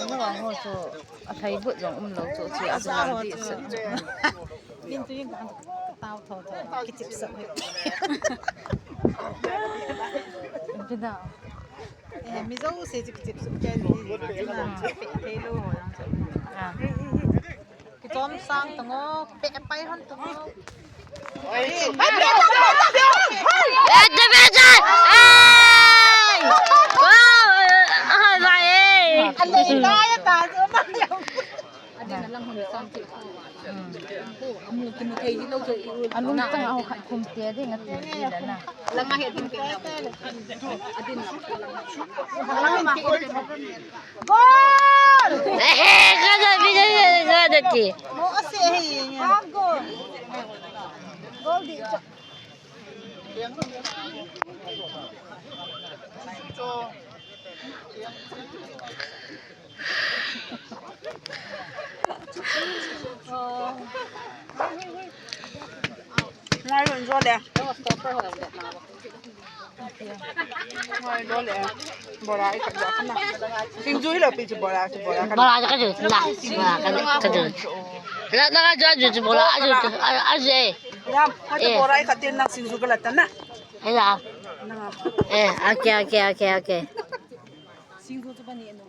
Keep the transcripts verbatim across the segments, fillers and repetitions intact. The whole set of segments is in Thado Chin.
Nang ho chu a thai but jong um lo chu, chu a chu lam di sat chu. Min tu yin ka tao tho tho, kichip sat. Pida. Eh, mi jouse chu kichip sat kei ni. Na, pe thei lo ho yang chu. Ah. Kichom sang tang o, pe pai hon tang o. Anung tang au khat khum te ding ati le na. Langa he ding te. Adin lam. Gol! Eh, kada, kada, kada ti. Mo ase hi. Gol. Gol di. Ngai lo jo le. Ngai lo le. Bora i khat ja kana. Singju hi lo pi chu bora chu bora kana. Bora ka ju na. Bora ka ju. La na ka ju ju bora a ju a ju. Ya, ka ju bora i khat tin nang singju ka la ta na. Ai la. Eh, okay, okay, okay, okay. Singju chu ba ni no.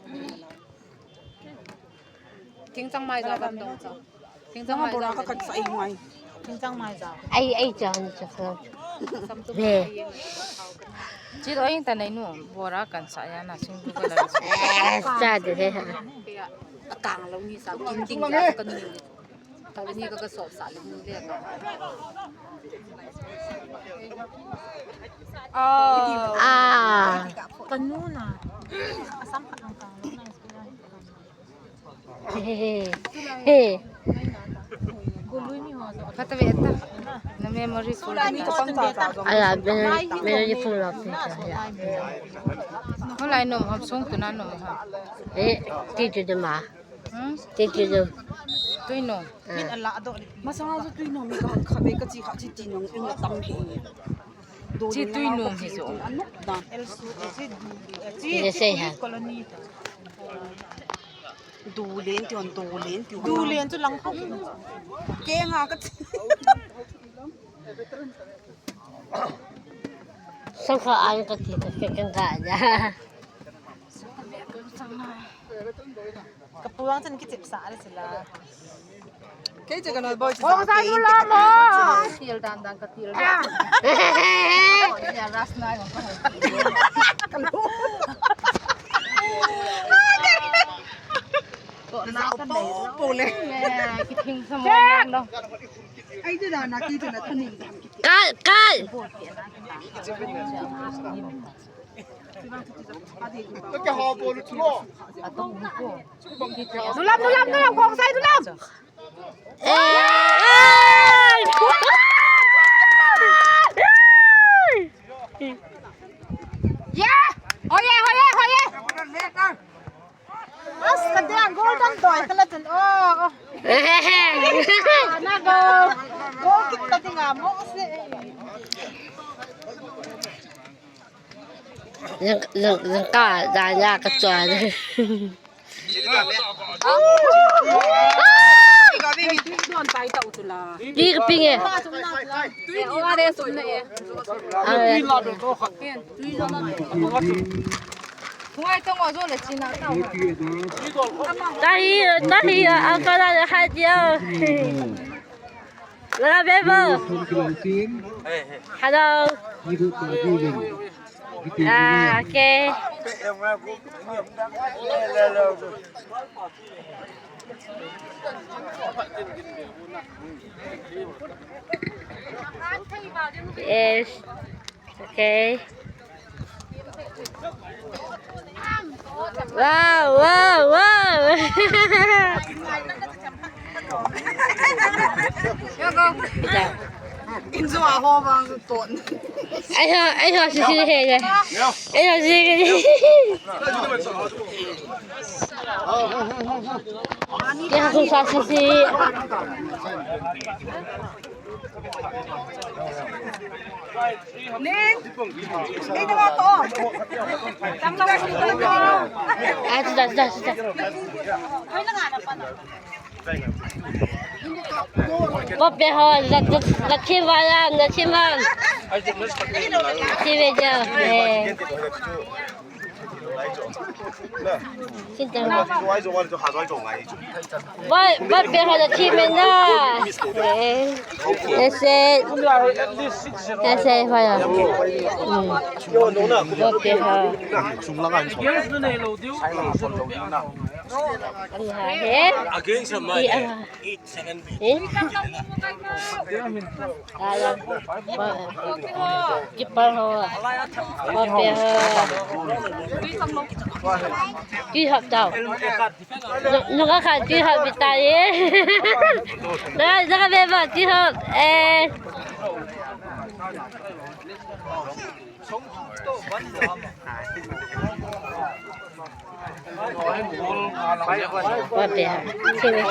Thingchang mai ja ban dong cha. Thingchang mai ja. Bora ka kan sa i ngai. Thingchang mai ja. Ai, ai cha ni cha. Sam tu. Ve. Chi ro ing ta nei nu, bora kan sa ya na sing tu ka la. Eh, cha de he ha. Akang lo ni sa kin ding ja ka ni. Ka ni ka ka so sa ni le ka. Ah. Ah. Ka nu na. Asam ka ang ka. He, he, he. Phat a ve ta. Na memory full ta. Aya, memory, memory full of picture, ya. Holai nom ham song tu na nom ham. Eh, ti tu de ma. Hmm? Ti tu de. Tui nom. Ah. Masanga chu tui nom ka kha ve ka chi kha chi ti nom in tam he. Chi tui nom hi chu. Anok dan. Chi de sei ha. Colony. Dulen ti hon, dulen ti hon. Dulen chu lang pok. Kenga ka. Sangkha an ka ti ka, ka, ka, ka ja. Ka puang chan kichep sa le sila. Kei che ka noi boy. Kong sa nu la mo. Til dan dan ka til. Ya ras nai mo. Ko na ka dai. Po le. Ki thing sa mo lo. Ai, tu da na ki tu na thaning. Kai, kai. Nulam, nulam, nulam, kong sai nulam. Eh. Yeah! Hoye, hoye, hoye! As, ka dia golden toy, ka la chun. Oh, oh. Na go. Go kit ka dinga mo se. Jeng, jeng, jeng ka, ja, ja, ka chua. Di ka ping e. Tahi, tahi, a ka la ha dia. La bebo. Hello. Ah, okay. Yes. Okay. Wow, wow, wow. Inzo a ho bang ton. Ai ho, ai ho, si si he ye. Ai ho, si si. Ke ha, sa si si. Nin. Nin, nin, nin. Ah, sudah, sudah, sudah. Bape ho, la, la, la thim va la, la thim va. Thim ve jo. Eh. Xin chào. Ba, bape ho la thim ve na. Eh. Ese. Ese ho la. Hmm. Bape ho. He? Against my eight second. Eh? Ala. Keeper ho. Bape ho. Tui hop tao. Nunga khat tui hop bit tai. Na, na ka be ba tui hop. Eh. Bape ha. Sini.